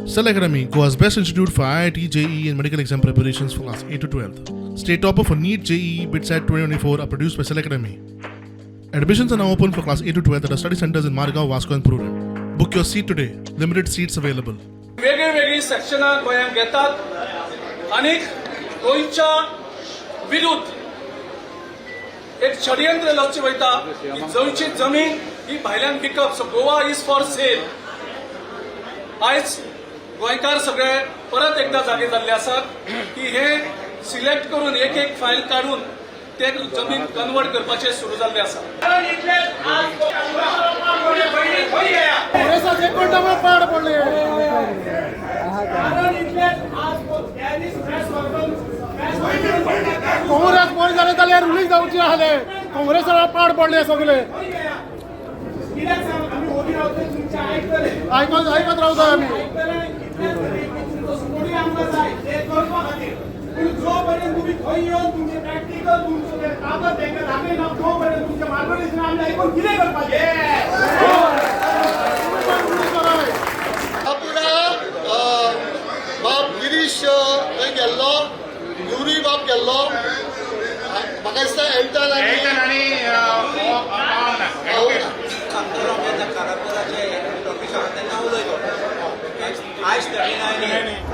Cell Academy, Goa's best institute for IIT, JEE, and medical exam preparations for class 8 to 12. State topper for NEET, JEE, BITSAT 2024 are produced by Cell Academy. Admissions are now open for class 8 to 12 at our study centers in Margao, Vasco, and Prudent. Book your seat today. Limited seats available. वेगळी वेगळी सेक्शनां गोंयांत घेतात आनी गोंयच्या विरुद्ध एक षडयंत्र रचचें वयता की जंयची जमीन ही भायल्यान विकप. So Goa is for sale. आयज गोंयकार सगळे परत एकदा जागे जाल्ले आसात की हे सिलेक्ट करून एक एक फायल काडून ते जमीन कन्वर्ट करपाचे सुरू जाल्ले आसा. काँग्रेसाचे कोण पाड पडले. काँग्रेस बरें जालें जाल्यार रिलीज जावचे आसले. काँग्रेसा पाड पडले सगळे. आयकत आयकत रावता आमी. जोपर्यंत तुम्ही खंय येवन तुमचे प्रॅक्टिकल तुमचो ते कागद तांकां दाखयना, तोपर्यंत तुमचें मार्गदर्शन आमी आयकून कितें करपाचें? पुरा बाब गिरीश थंय गेल्लो, युरी बाब गेल्लो, म्हाका दिसता एल्टन आनी सांगतलो तेन्ना कारापुराचे टॉपिक आहा तेन्ना उलयलो. आयज 39.